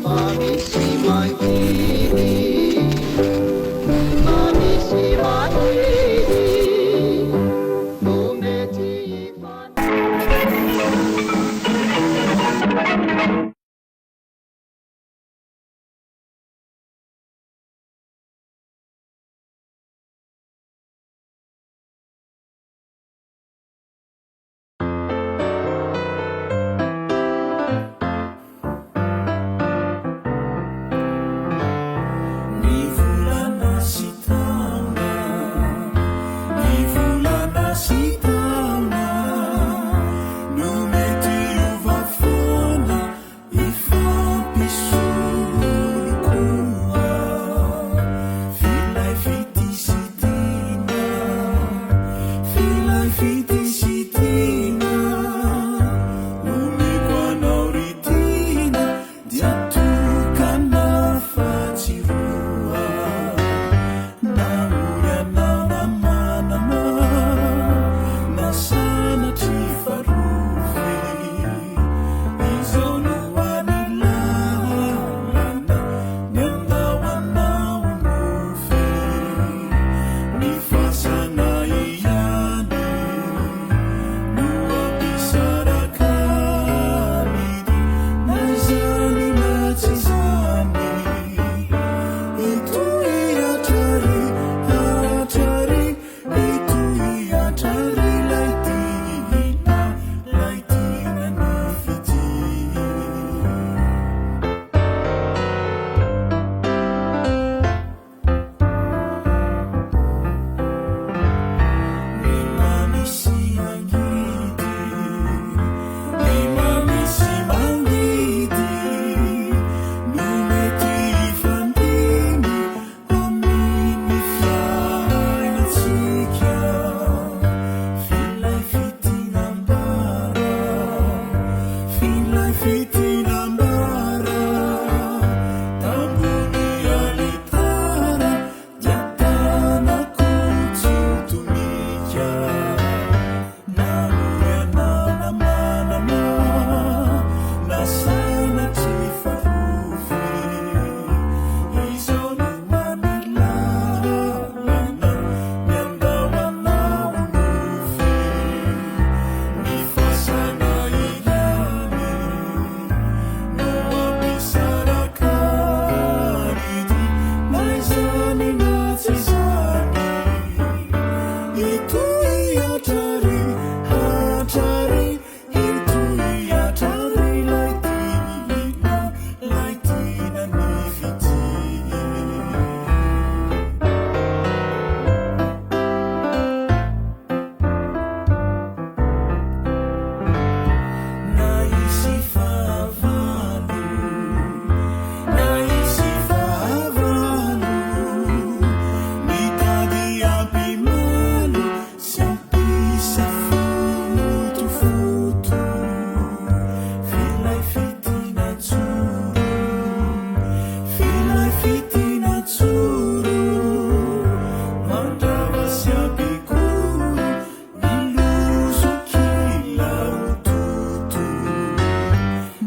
Mamy sy mangidy, mamy sy mangidy no mety Ny volana sy taona, ny volana sy taona no mety hiova foana hifampisolo koa. F'ilay fitia sy tiana, f'ilay fitia sy tiana nomeko anao ry tiana dia tokana fa tsy roa. Na ory anao na manana na sanatria farofy, izao no anilalana ny andao anao nofy. Ny fasana ihany no hampisaraka amidy, na izany na tsy izany. Hitohy hatrary, hatrary, hitohy hatrary ilay tiana, ilay tiana ny fitia. Ny mamy sy mangidy, ny mamy sy mangidy no mety hifandimby amin'ny fiainantsika. F'ilay fitia nambara, f'ilay fitia nambara tambony alitara dia tanako tsy ho tomika. Na ory anao na manana na sanatria farofy, izao no anilalana ny andao anao nofy. Ny fasana ihany no hampisaraka amidy, na izany na tsy izany. Hitohy hatrary, hatrary, hitohy hatrary ilay tiana, ilay tiana ny fitia. Na hisy fahavalo, na hisy fahavalo, mitady hampimalo sy hampisafotofoto. F'ilay fitia najoro, f'ilay fitia najoro, mandrava sy hampikoro ny lozokila ho toto.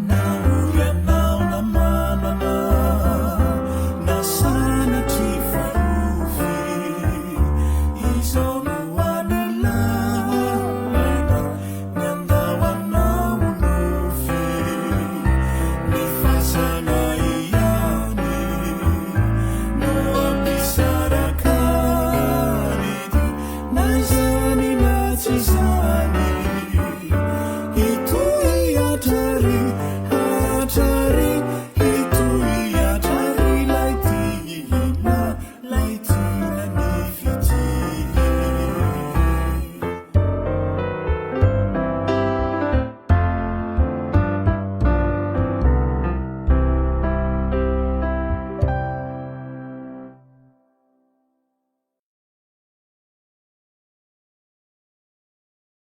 Na ory anao na manana na sanatria farofy, izao no anilalana ny andao anao nofy. Ny fasana ihany no hampisaraka amidy, na izany na tsy izany.